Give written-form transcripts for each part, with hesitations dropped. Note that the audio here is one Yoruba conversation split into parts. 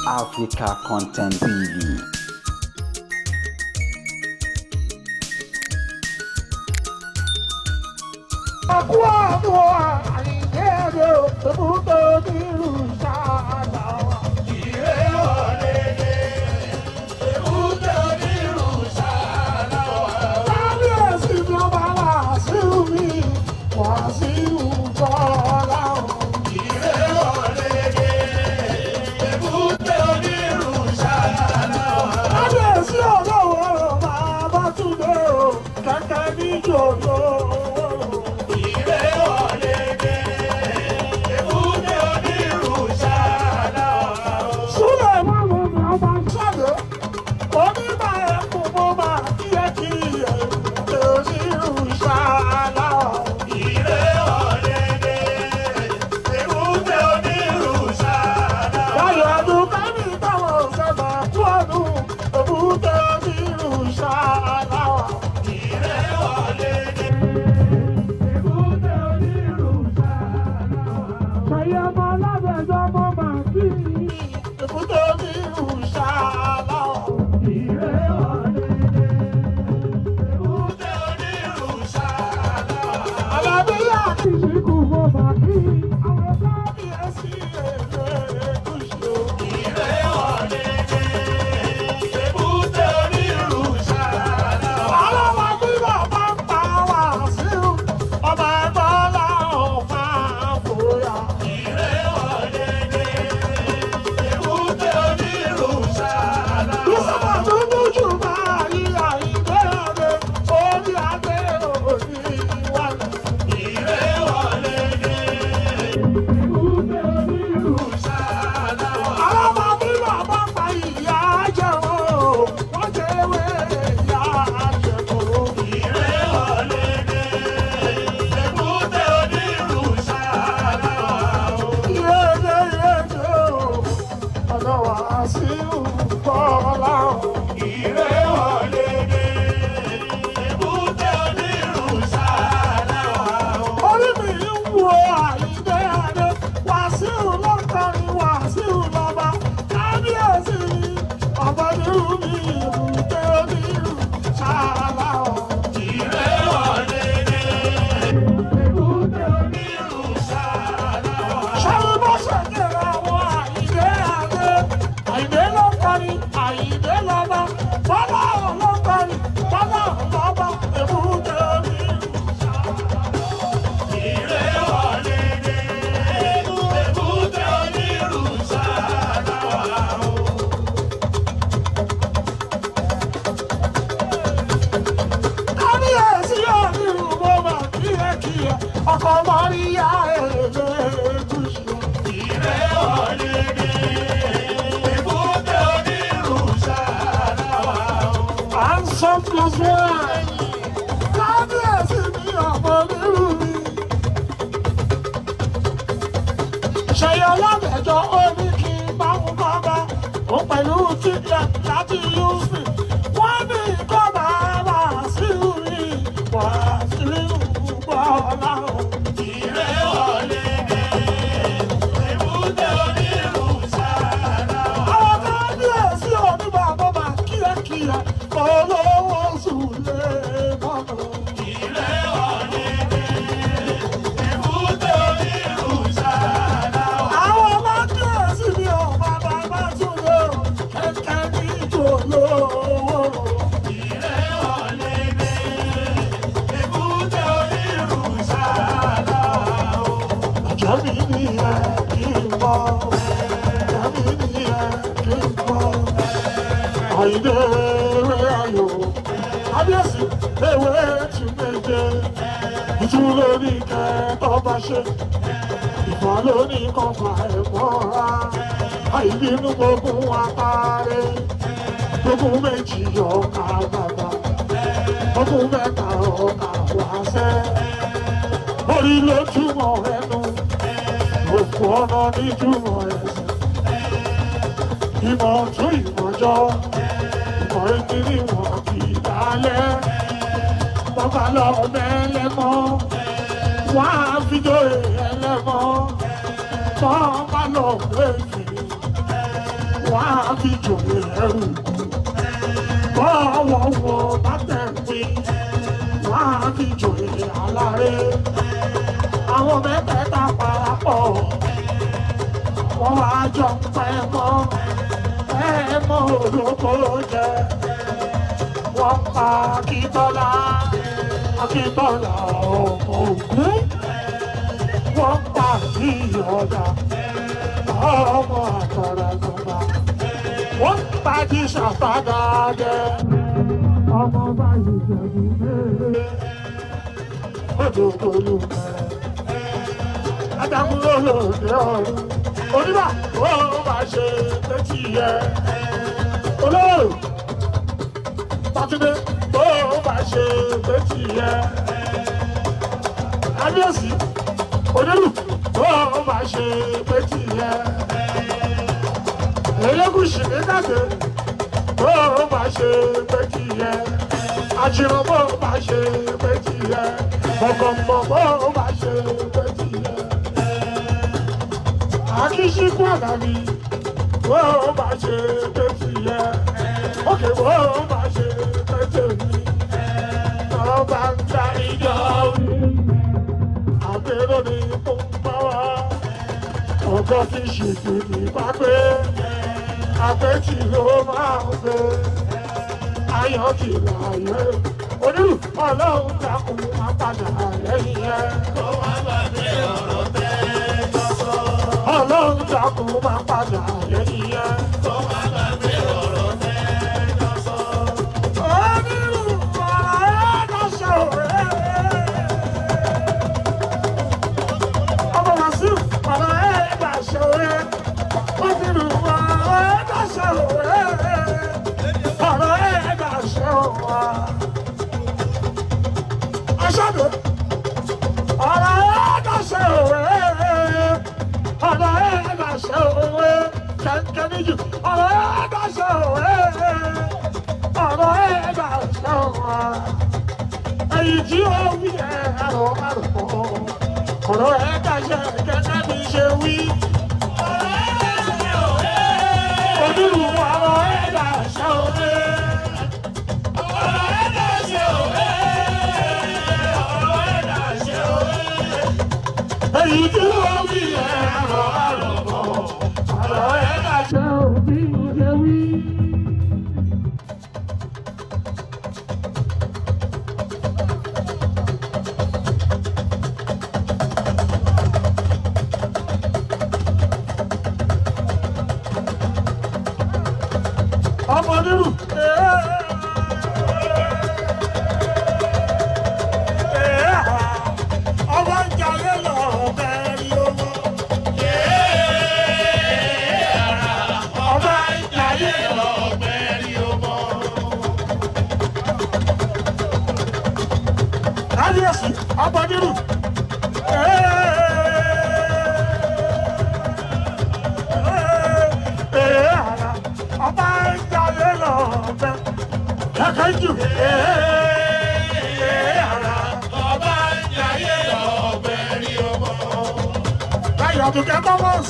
Africa Content TV. Àkú àdúrà àyìndé ẹ̀rọ èbúté onírú ṣáàlà wa. Kábíyèsí ni ọba Wàsíù mi, Wàsíù Bọ́lá o. Kábíyèsí olówó bàbá Túndé o, kẹ̀kẹ́ níjòló. Súlẹ̀ máa ń ọba ṣàlẹ̀, onímọ̀ ẹ̀kún mo máa kí ẹ kí ẹ onírú ṣáàlà o. Báyọ̀ ọdún kẹ́mi táwọn ọ̀sẹ̀ kú ọdún èbúté onírú ṣáàlà o. Ṣèyí ọmọ alábẹ̀jọ́ mo máa kí èbúté onírú ṣáàlà o. Àlàbíyà kì í ṣíkú mo máa kí àwọn kábíyèsí èrè kùsù. Ọlọ́wọ́ bí bàbá ń pa Wàsíù, ọba ẹ̀gbọ́n làwọn máa fòyà. Ìsọ̀bà dúdú jù máa yí àyíké ọ̀rẹ́, orí adé òní wàlẹ̀. Ọlọ́wọ́ bí bàbá pa ìyá jẹun, wọ́n jẹ́wé ìyá jẹun. Yéèdè yéèdè o, ọ̀nà Wàsíù Bọ́lá o. Orí mi ń wo àyíké adé, Wàsíù ló ń kọrin Wàsíù lọ́ba. Kábíyèsí ni ọ̀bọ nírú mi ìbùté onírú ṣáàlà o. Ṣé bó ṣe kéré àwọn àyíké adé? Àyíké ló ń kọrin àyíké lọ́ba. Bọ́lá ò ló ń kọrin bọ́lá ò lọ́ba. Èbúté onírú ṣáàlà. Kábíyèsí onírú mo mà kí ẹ kí ẹ, ọkọ̀ mọ́ríyá ẹ̀ẹ́dẹ́gùsù. Handsome plus one. Kábíyèsí mi ọmọ onírú mi. Ṣèyí ọlọ́dẹ̀jọ́ ó ní kí n bá wọn kọ́ bá. Ó pẹ̀lú tíkẹ̀ láti Houston. Wọ́n ní kọ́ bá Wàsíù mi. Wàsíù Bọ́lá o. Àwọn kábíyèsí oníbàbọ̀ máa kíákíá. Olówó sùn lé mọ́nà. Àwọn kábíyèsí mi ò bàbá bá tún lé o. Kẹ̀kẹ́ ní ìjòlówó. Ọjọ́ mi ní ẹ kí n bọ̀. Ọjọ́ mi ní ẹ kí n bọ̀. Àyìndé ewé ayò. Kábíyèsí ewé tún méje. Ìtú lórí kẹ́tọ́ bá ṣe. Ìfọ̀ lórí kọfà ẹ̀mọ́ra. Àìbínú gbogbo apárẹ́. Gbogbo méjì ọkà bàbà. Gbogbo mẹ́ta ọkà wáṣẹ́. Orí ló túmọ̀ ẹnu. Òkú ọ̀nà nítumọ̀ ẹsẹ̀. Ìmọ̀ tún ìmọ̀jọ́. Ìmọ̀ etí ni wọ́n kì í dálẹ̀. Bàbá lọ mẹ́lẹ́mọ́. Wọ́n á fi jóye ẹlẹ́mọ́. Bàbá lọ méjì. Wọ́n á fi jòyè ẹrù kù. Bọ́wọ́ wọn bá tẹ̀ pé wọ́n á fi jòyè aláré. Àwọn mẹ́tẹ̀ẹ̀ta parapọ̀, wọ́n wá jọ ń pẹ́ mọ́, ẹ mọ́ olóko jẹ. Wọ́n pa Akíntọ́lá, Akíntọ́lá ọmọ Ògún. Wọ́n pa Ìyọ̀dà, ọmọ àtọ̀rẹ̀gbọ̀gbà. Wọ́n pa Jísàfádà jẹ. Ọmọ báyìí jẹ̀bú mẹ́rẹ̀. Odòkòlù mẹ́rẹ̀. Adágún lòdì ọ̀run. Oníbà ó máa ṣe létí yẹ. Olóòrò Sátidé ó máa ṣe létí yẹ. Kábíyèsí Onírù ó máa ṣe létí yẹ. Elégùṣì ní Kàdé ó máa ṣe létí yẹ. Àjìrànbó máa ṣe létí yẹ. Mọ̀kànmọ̀kọ́ ó máa ṣe létí yẹ. Akíṣíkú àgàmì ó máa ṣe létí yẹ. Òkè ó máa ṣe létí mi. Ọba ń ta ìjọ wí. Àbẹ̀rẹ̀ ni kò ń bá wa. Ọjọ́ tí ṣìkì ní bá pé. Àpèjì ló máa ń gbé. Ayọ̀ kì láyé. Onírù ọlọ́run dákun máa padà lẹ́yìn ẹ̀. Ọlọ́run dákun máa padà lẹ́yìn ẹ̀. Onírù ọ̀rọ̀ ẹ̀ lọ́sọ̀ ẹ̀. Ọmọ Wàsíù ọ̀rọ̀ ẹ̀ lọ́sọ̀ ẹ̀. Onírù ọ̀rọ̀ ẹ̀ lọ́sọ̀ ẹ̀. Ọ̀rọ̀ ẹ̀ lọ́sọ̀ ẹ̀. Aṣọ́dọ̀ ọ̀rọ̀ ẹ̀ lọ́sọ̀ ẹ̀. Ọ̀rọ̀ ẹ̀ lọ́sọ̀ ẹ̀. Kẹ̀kẹ́ níjù ọ̀rọ̀ ẹ̀ lọ́sọ̀ ẹ̀. Ọ̀rọ̀ ẹ̀ lọ́sọ̀ ẹ̀. Èyí tí ó wí ẹ̀ àrò àrò. Ọ̀rọ̀ ẹ̀ dàṣẹ gẹ́gẹ́ bí ṣe wí. Onírú ọ̀rọ̀ ẹ̀ dàṣẹ òwe. Èyí tí ó wí ẹ̀ àrò àrò. Ọ̀rọ̀ ẹ̀ dàṣẹ òbí ṣe wí. Ọmọ onírú. Ọmọ ń jalè lọ bẹ́ẹ̀ rí owó. Ọmọ ń jalè lọ bẹ́ẹ̀ rí owó. Kábíyèsí, ọmọ onírú. Ọba ń jalè lọ bẹ́ẹ̀. Kẹ̀kẹ́ jù. Ọba ń jayé lọ bẹ́ẹ̀ rí ọmọ. Láyọ̀ Àdùkẹ́ Thomas.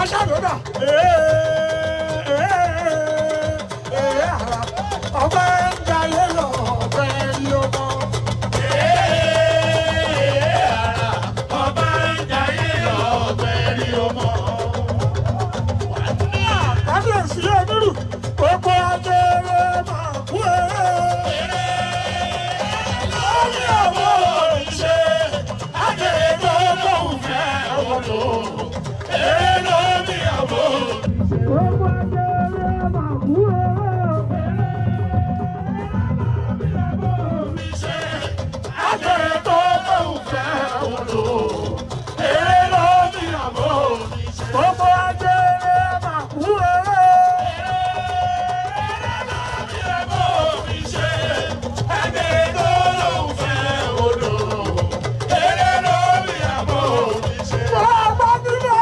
Aṣáàdọ́dà. Ọba ń jayé lọ bẹ́ẹ̀ rí ọmọ. Ọba ń jayé lọ bẹ́ẹ̀ rí ọmọ. Kábíyèsí onírù, gbogbo ajere máa kú eré. Lórí ọmọ ìṣe, àjèrè tó lóun fẹ́ ọmọ. Èrè lórí ọmọ. Gbogbo ajere máa kú eré. Àjèrè tó lóun fẹ́ ọmọ. Èrè lórí ọmọ. Gbogbo ajere máa kú eré. Bàbá nílé,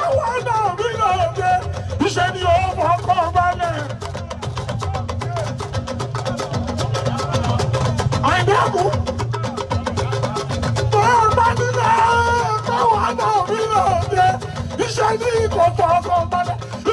àwọn náà mi lòdì. Iṣẹ́ ni ó fọkàn balẹ̀. Wọ́n ní kò tọ́